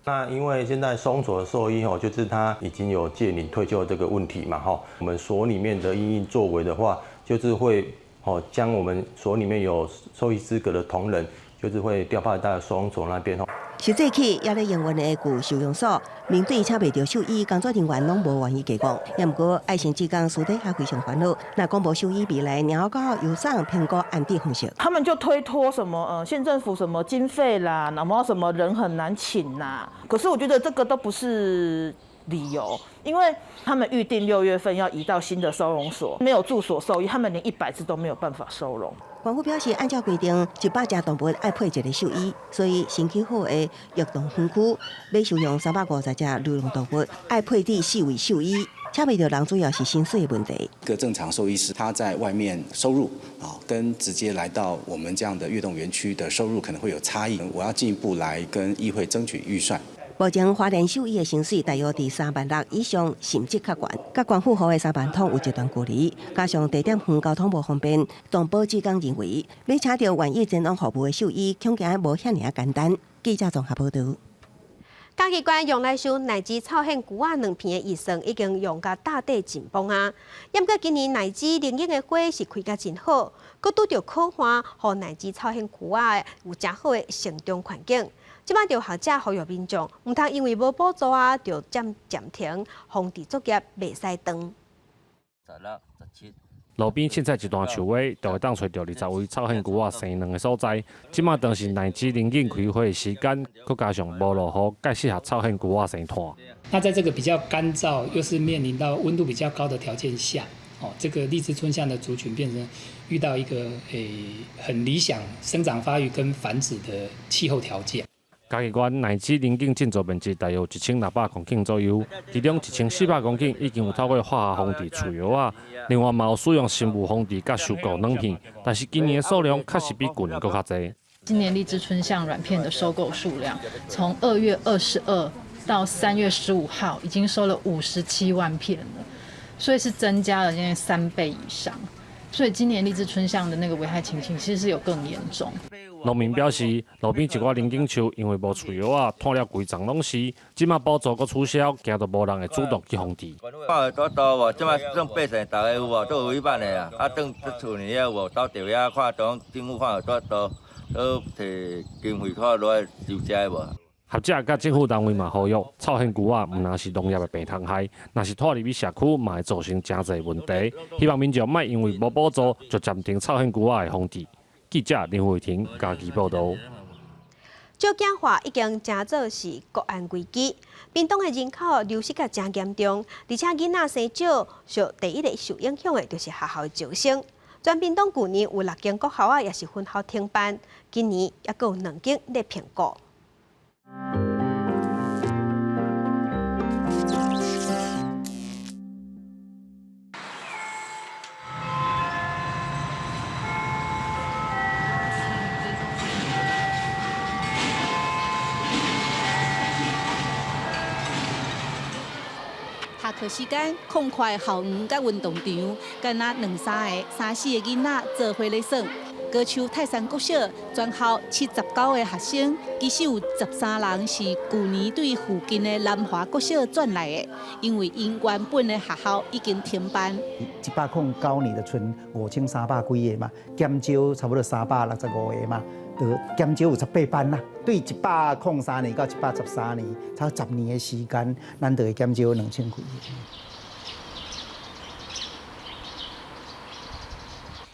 那因為現在收容所的獸醫吼，就是他已經有屆齡退休這個問題嘛，吼，我們所裡面的因應作為的話，就是會哦將我們所裡面有獸醫資格的同仁，就是會調派到收容所那邊吼。實際起猶咧營運的舊收容所，面對請袂著獸醫，工作人員攏無願意加工。也毋過愛心志工私底下非常煩惱，若講無獸醫，未來貓狗由送評估安置方式。他們就推脫什麼縣政府什麼經費啦，然後什麼人很難請啦。可是我覺得這個都不是理由，因為他們預定6月份要移到新的收容所，沒有駐所獸醫，他們連100隻都沒有辦法收容。縣府表示，按照規定，100隻動物愛配一个獸醫，所以新起好的躍動園區欲收容350隻流浪動物，愛配置四位獸醫。請袂著人主要是薪水的問題。一個正常獸醫師他在外面收入啊，跟直接來到我們這樣的躍動園區的收入可能會有差異。我要進一步來跟議會爭取預算。目前花蓮獸醫的薪水大約佇3萬6以上，甚至較懸。佮縣府予的3萬通有一段距離，加上地點遠，交通無方便，動保志工認為，欲請著願意前往服務的獸醫，恐驚無遐爾簡單。記者綜合報導。嘉義縣用來收奶雞臭腺龜仔卵片的預算已經用甲膽底緊繃啊！毋過今年奶雞靈應的花是開甲真好，閣拄著苦旱，予奶雞臭腺龜仔有誠好的成長環境。這擺著學者呼籲民眾，毋通因為無補助啊，就暫暫停防治作業，袂使斷。路邊凊彩一段樹尾，就會當揣著20位臭獻龜仔生卵的所在。這馬當是荔枝龍井開花的時間，閣加上無落雨，較適合臭獻龜仔生湠。那在這個比較乾燥，又是面臨到溫度比較高的條件下，哦，這個荔枝椿象的族群變成遇到一個很理想生長發育跟繁殖的氣候條件。嘉義縣荔枝龍井種植面積大約1600公頃左右，其中1400公頃已經有透過化學防治除藥仔，另外嘛有使用生物防治佮收購卵片，但是今年的數量確實比舊年閣較濟。今年荔枝椿象卵片的收購數量，從2月22到3月15號，已經收了57萬片了，所以是增加了將近3倍以上。所以今年荔枝椿象的那個危害情形，其實是有更嚴重。農民表示，路邊一寡龍井樹因為無除藥仔，湠了規叢攏是，這馬補助閣取消，驚著無人會主動去防治。看會多多無？這馬算百姓逐个有無？都有違反的啊！啊，轉厝裡遐有無？兜著遐看中政府看有多多，都提經費看落來收這個無？學者佮政府單位嘛呼籲，臭獻龜仔毋但是農業的病蟲害，若是湠入去社區，嘛會造成誠濟問題。希望民眾莫因為無補助就暫停臭獻龜仔的防治。記者林慧婷嘉義報導。少子化已經成做是國安危機，屏東的人口流失甲誠嚴重，而且囡仔生少，受第一个受影響的就是學校的招生。全屏東舊年有六間國校仔，也是分校停辦，今年猶閣有兩間咧評估。下課時間，空曠校園佮運動場，敢若兩三个、三四个囡仔做伙咧耍。高丘泰山國小全校79个學生，其實有13人是舊年對附近的南華國小轉來的，因為𪜶原本的學校已經停辦。109年就賰5300幾个嘛，減少差不多365個嘛，就減少有18班啦。對103年到113年，差不多10年的時間，咱就會減少2000幾個。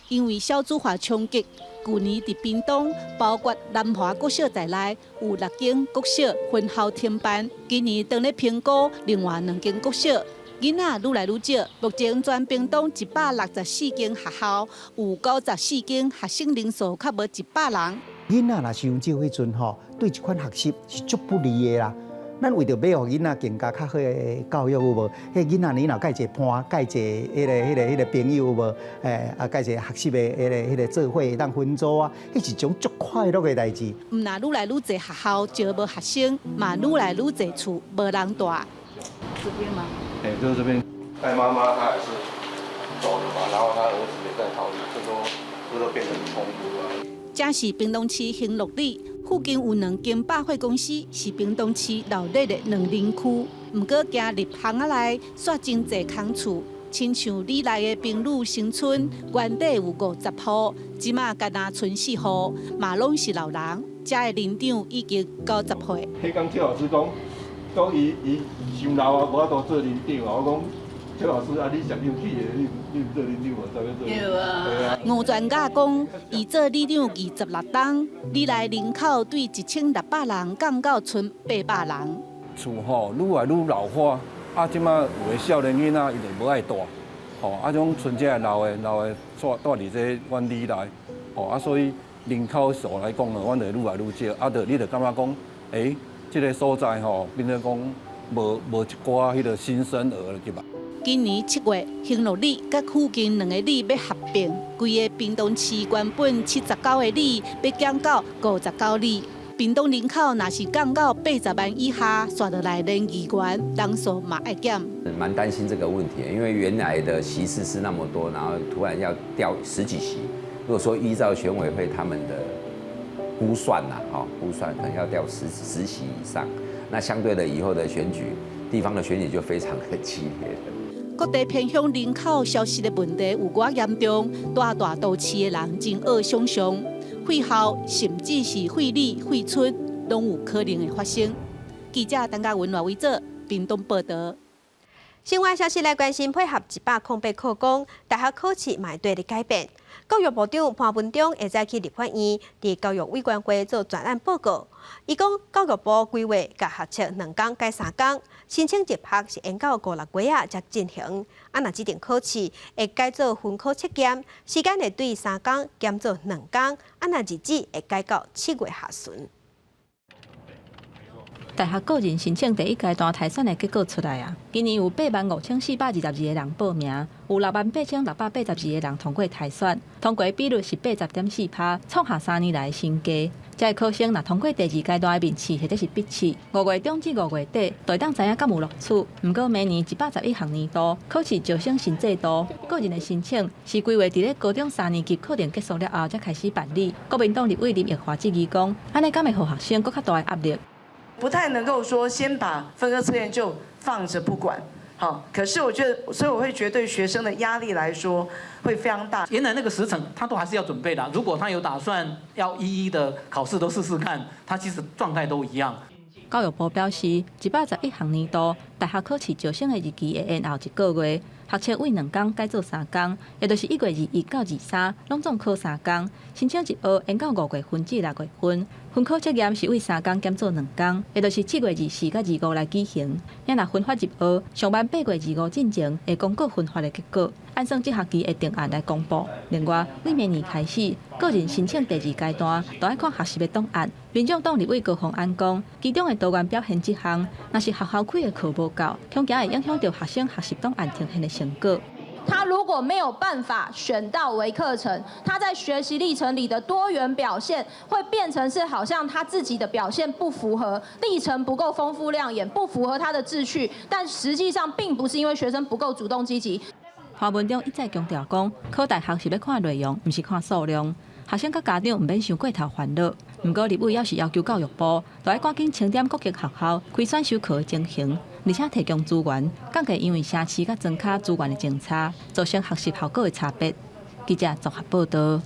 因為少子化衝擊，舊年佇屏東，包括南華國小在內，有六間國小分校停辦。今年當咧評估，另外兩間國小囡仔愈來愈少。目前全屏東164間學校，有94間學生人數較無100人。囡仔若傷少彼陣吼，對這款學習是足不利的啦。咱為著欲予囡仔更加較好的教育有無？彼囡仔你若佮一個伴，佮一个彼個朋友有無？啊，佮一个學習的彼個做伙會當分組啊，彼是一種足快樂的代誌。毋但愈來愈濟學校招無學生，嘛愈來愈濟厝無人蹛。這邊嗎？欸，就是這邊。賴媽媽她也是走了嘛，然後她兒子也在逃離，這都這都變成衝突啊。這是屏東市興樂里附近有兩間百貨公司，是屏東市鬧熱的兩人區。毋過行入巷仔內，煞真濟空厝，親像里內的平女新村，原底有50戶，這馬干焦賰四戶，嘛攏是老人。遮的年長已經90歲。彼工邱老師講，講伊伊傷老啊，無法度做里長啊。我講邱老師啊，你上有氣的，你你毋做里長，我怎欲做？對啊。吳專家講，伊做里長26冬，里內人口對1600人降到賰800人。厝吼愈來愈老化，啊，這馬有的少年囡仔伊就無愛蹛，吼，啊，種賰這老的老的蹛蹛佇這阮里內，吼，啊，所以人口數來講呢，阮就愈來愈少，啊，就你就感覺講，欸，這个所在吼，變做講無無一寡彼个新生兒入來。今年7月，興樂里佮附近兩个里欲合併，規个屏東市原本79个里，欲減到59里。屏東人口若是降到80萬以下，紲落來連議員人數嘛愛減。蠻擔心這個問題，因為原來的席次是那麼多，然後突然要掉十幾席。如果說依照選委會他們的估算啦，吼，估算可能要掉10席以上。那相對的，以後的選舉，地方的選舉就非常的激烈了。各地偏鄉人口消失的問題有偌嚴重，蹛大都市的人真惡想像，廢校甚至是廢里廢村，攏有可能會發生。記者陳嘉文、賴維哲，屏東報導。新聞消息來關心，配合108課綱，大學考試嘛會綴咧改變。教育部長潘文忠下早去立法院，佇教育委員會做專案報告。伊講教育部規劃共學測兩工改三工，申請入學是延到五六月仔才進行。啊，若指定考試會改做分科測驗，時間會對三工減做兩工。啊，若日子會改到7月下旬。大學個人申請第一階段篩選的結果出來啊！今年有85,422個人報名，有68,682個人通過篩選，通過比率是80.4%，創下3年來新低。這个考生若通過第二階段的面試或者是筆試，5月中至5月底，就會當知影敢有錄取。毋過明年111學年度考試招生新制度，個人的申請是規劃佇咧高中三年級課程結束了後才開始辦理。國民黨立委林奕華質疑講，按呢敢會予學生閣較大的壓力？不太能夠說先把分科測驗就放着不管，好，可是我覺得，所以我會覺得對學生的壓力來說會非常大。原來那個時程他都還是要準備的，如果他有打算要一一的考試都試試看，他其實狀態都一樣。教育部表示，111學年度大學考試招生的日期會延後一個月，學測對兩工改做三工，也就是1月21到23，攏總考三工。申請入學延到5月份至6月份，分科測驗是對三工減做兩工，也就是7月24佮25來舉行。若分發入學，上晚8月25進前會公告分發的結果，按算這學期會定案來公布。另外，對明年開始，個人申請第二階段都愛看學習的檔案。民眾黨立委高虹安講，其中的多元表現這項，若是學校開的課無夠，恐驚會影響著學生學習檔案呈現的成果。他如果沒有辦法選到微課程，他在學習歷程裡的多元表現會變成是好像他自己的表現不符合歷程不夠豐富亮眼，不符合他的志趣，但實際上並不是因為學生不夠主動積極。潘文忠一再強調講，考大學是欲看內容，毋是看數量。學生佮家長毋免傷過頭煩惱。毋過立委猶是要求教育部，著愛趕緊清點各間學校開選修課的情形，而且提供資源，降低因為城市佮莊跤資源的落差，造成學習效果的差別。記者綜合報導。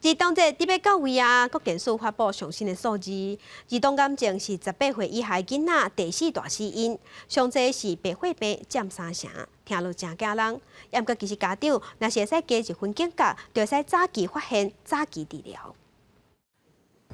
兒童節特別到位啊！國健署發布上新的數字，兒童癌症是18歲以下囡仔第四大死因，上濟是白血病佔三成，聽落誠驚人。毋過其實家長若是會使加一分警覺，就會使早期發現、早期治療。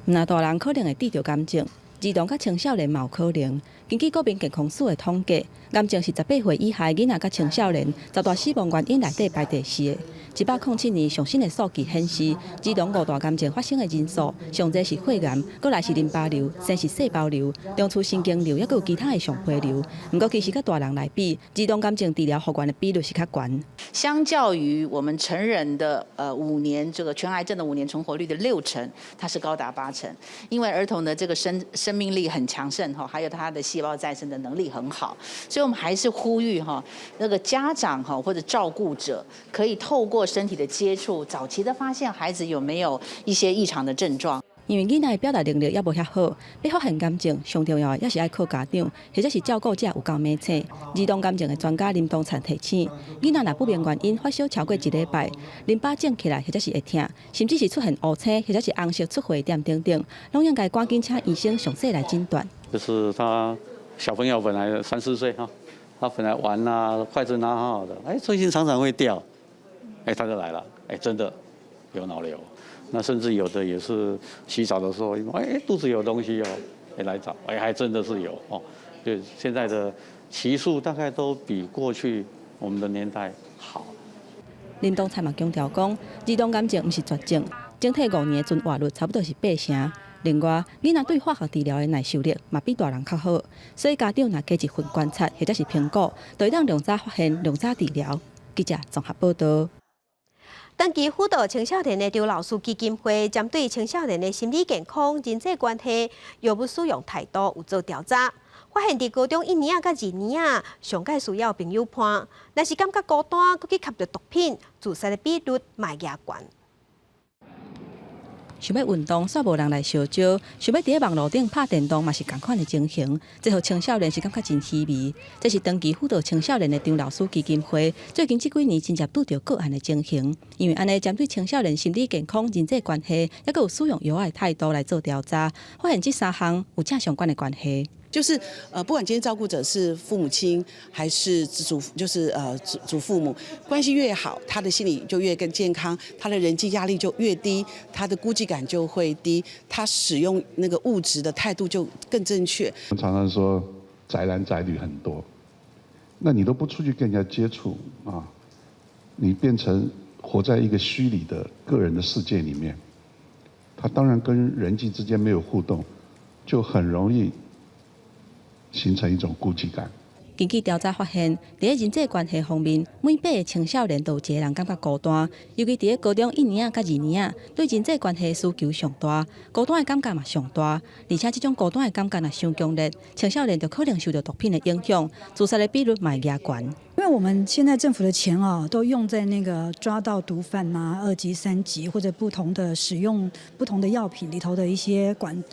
毋但大人可能會得著癌症，兒童佮青少年嘛有可能。根據國民健康署的統計，癌症是18歲以下囡仔佮青少年十大死亡原因內底排第四个。107年上新的數據顯示，兒童五大癌症發生的人數，上濟是血癌，閣來是淋巴瘤、生殖細胞瘤、中樞神經瘤，抑閣有其他的上皮瘤。毋過其實佮大人來比，兒童癌症治療復原的比率是較懸。相較於我們成人的五年這個全癌症的5年存活率的6成，它是高達8成。因為兒童的這個生命力很強盛哈，還有他的細胞再生的能力很好，所以我們還是呼籲哈，那個家長哈或者照顧者可以透過身體的接觸，早期的發現孩子有沒有一些異常的症狀。因為囡仔的表達能力猶無遐好，欲發現癌症上重要的猶是愛靠家長或者是照顧者有夠明醒。兒童癌症的專家林東燦提醒，囡仔若不明原因發燒超過一禮拜，淋巴腫起來或者是會疼，甚至是出現烏青或者是紅色出血點等等，攏應該趕緊請醫生詳細來診斷。就是他小朋友本來三四歲哈，他本來玩啊，筷子拿好好的，哎，最近常常會掉，哎，他就來了，哎，真的有腦瘤。那甚至有的也是洗澡的時候，哎，肚子有東西哦，哎，來找，哎，還真的是有哦。就現在的期數大概都比過去我們的年代好。林東燦嘛強調講，兒童癌症毋是絕症，整體5年的存活率差不多是8成。另外，囡仔對化學治療的耐受力嘛比大人較好，所以家長若加一份觀察或者是評估，就會當量早發現、量早治療。記者綜合報導。長期輔導青少年的張老師基金會，針對青少年的心理健康、人際關係、藥物使用態度有做調查，發現佇高中一年仔佮二年仔，上蓋需要朋友伴，若是感覺孤單，閣去吸著毒品，自殺的比率嘛會懸。想欲運動，煞無人來相招；想欲佇咧網路頂拍電動，嘛是仝款的情形。這予青少年是感覺真稀微。這是長期輔導青少年的張老師基金會最近這幾年真濟拄著個案的情形。因為按呢針對青少年心理健康、人際關係，抑閣有使用藥的態度來做調查，發現這三項有正相關的關係。就是不管今天照顧者是父母親還是祖，就是祖父母，關係越好，他的心理就越更健康，他的人際壓力就越低，他的孤寂感就會低，他使用那個物質的態度就更正確。我們常常說宅男宅女很多，那你都不出去跟人家接觸啊，你變成活在一個虛擬的個人的世界裡面，他當然跟人際之間沒有互動，就很容易形成一種孤寂感。根據調查發現，佇人際關係方面，每八個青少年都有一個人感覺孤單，尤其佇咧高中一年仔佮二年仔，對人際關係需求上大，孤單的感覺嘛上大。而且這種孤單的感覺若傷強烈，青少年就可能受著毒品的影響，自殺的比率嘛會加懸。因為我們現在政府的錢啊，都用在那個抓到毒販啊，二級、三級或者不同的使用不同的藥品裡頭的一些管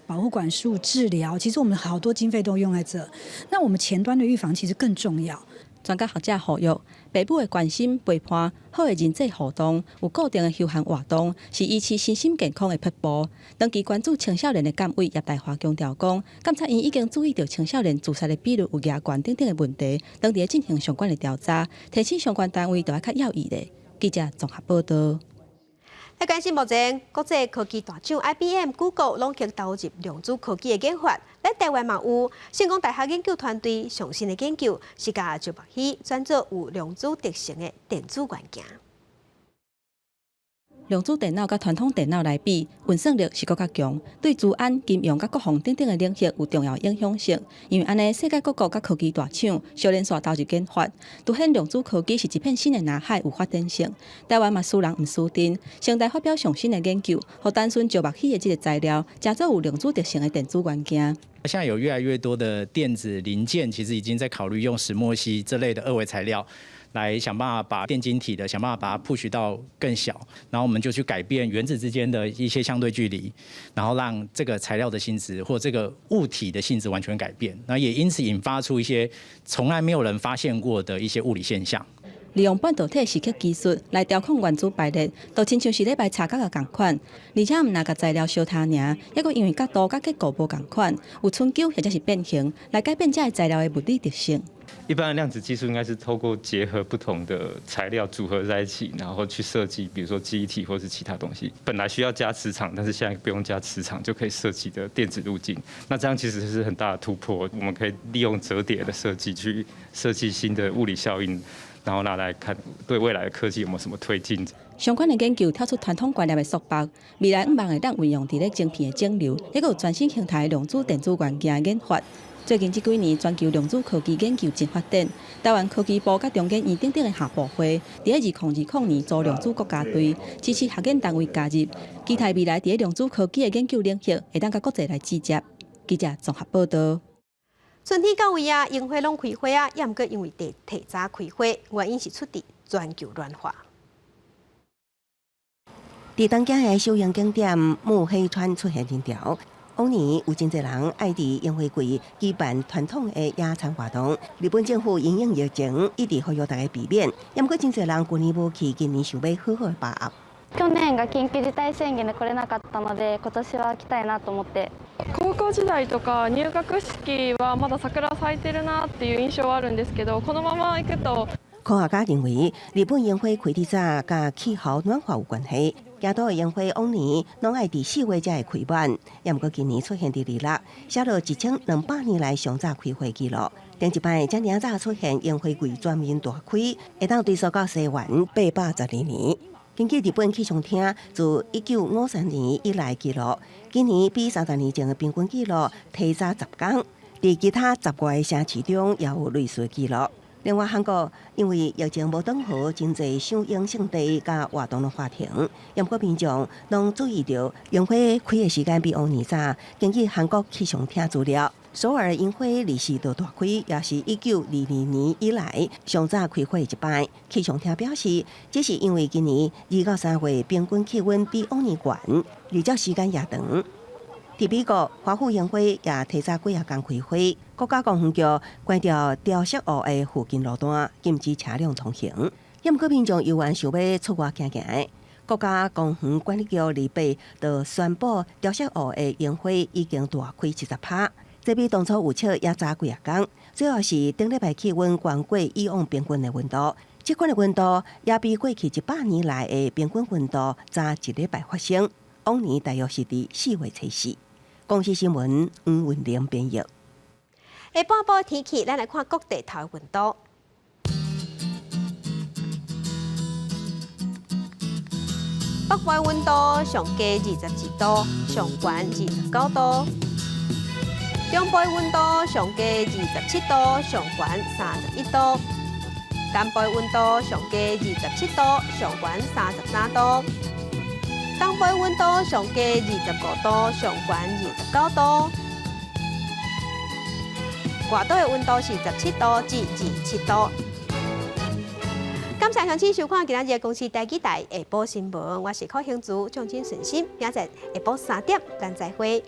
保護管束治療，其實我們好多經費都用在這。那我們前端的預防其實更重要。專家學者呼籲，父母的關心陪伴、好的人際互動、有固定的休閒活動，是維持身心健康的撇步。長期關注青少年的監委葉大華強調講，監察院已經注意著青少年自殺的比率有加懸等等的問題，當佇咧進行相關的調查，提醒相關單位著愛較要意咧。記者綜合報道。來關心目前國際科技大廠 IBM、Google 攏去投入量子科技的研發，咱台灣嘛有成功大學研究團隊上新的研究，是共石墨烯轉做有量子特性的電子元件。量子電腦佮傳統電腦來比，運算力是閣較強，對資安、金融佮國防等等的領域有重要影響性。因為按呢，世界各國佮科技大廠相連紲投入研發，凸顯量子科技是一片新的藍海，有發展性。台灣嘛輸人毋輸陣，成大發表上新的研究，予單純石墨烯的這個材料，成做有量子特性的電子元件。現在有越來越多的電子零件，其實已經在考慮用石墨烯這類的二維材料，來想辦法把電晶體的想辦法把它 push 到更小，然後我們就去改變原子之間的一些相對距離，然後讓這個材料的性質或這個物體的性質完全改變，那也因此引發出一些從來沒有人發現過的一些物理現象。利用半導體蝕刻技術來調控原子排列，就親像是咧排柴角仔仝款，而且毋但共材料相疊爾，抑閣因為角度佮結構無仝款，有春秋或者是變形，來改變這个材料的物理特性。一般的量子技術應該是透過結合不同的材料組合在一起，然後去設計，比如說記憶體或是其他東西。本來需要加磁場，但是現在不用加磁場就可以設計的電子路徑。那這樣其實是很大的突破。我們可以利用折疊的設計去設計新的物理效應，然後拿來看對未來的科技有沒有什麼推進。相關的研究跳出傳統觀念的束縛，未來向望會當運用佇咧晶片的整流，抑閣有全新形態量子電子元件的研發。最近這幾年，全球量子科技研究真發展。台灣科技部佮中研院等等的下部會，佇咧2020年組量子國家隊，支持學研單位加入，期待未來佇咧量子科技的研究領域，會當佮國際來銜接。記者綜合報道。春天到位啊，櫻花攏開花啊，抑毋過因為提早開花，原因是出佇全球暖化。佇東京的首要景點目黑川出現人潮。往年有真濟人愛佇櫻花季舉辦傳統的野餐活動。日本政府因應疫情，一直呼籲大家避免。毋過真濟人舊年無去，今年想欲好好把握。去年が緊急事態宣言で来れなかったので、今年は来たいなと思って。高校時代とか入學式はまだ桜咲いてるなっていう印象はあるんですけど、このまま行くと。科學家認為，日本櫻花開得早，佮氣候暖化有關係。京都的櫻花往年攏愛佇4月才會開滿，抑毋過今年出現佇2月，寫落1200年來上早開花紀錄。頂一擺遮爾早出現櫻花季全面大開，會當追溯到西元812年。根據日本氣象廳自1953年以來紀錄，今年比30年前的平均紀錄提早10天。佇其他10外个城市中也有類似紀錄。另外，韓國因為疫情無斷好，真濟賞櫻勝地佮活動攏喊停。毋過民眾攏注意著櫻花開的時間比往年早。根據韓國氣象廳資料，首爾櫻花24號大開，也是1922年以來上早開花一擺。氣象廳表示，這是因為今年2到3月平均氣溫比往年懸，日照時間也長。佇美國，華府櫻花也提早幾仔工開花。國家公園局關掉雕飾湖的附近路段，禁止車輛通行。毋過民眾猶原想欲出外行行。國家公園管理局28就宣布，雕飾湖的櫻花已經大開70%。這比當初預測猶早幾仔工，主要是頂禮拜氣溫懸過以往平均的溫度，這款的溫度也比過去100年來的平均溫度早一禮拜發生。往年大約是佇4月初四。公視新聞黃文玲編譯。下半晡天氣，咱來看各地頭溫度。北部溫度上低22度，上懸29度。中部溫度上低27度，上懸31度；南部溫度上低27度，上懸33度；東部溫度上低25度，上懸29度。外島的溫度是17度至27度。感謝鄉親收看今仔日的公視台語台下晡新聞，我是柯興竹，祝恁順心，明仔載下晡3點，咱再會。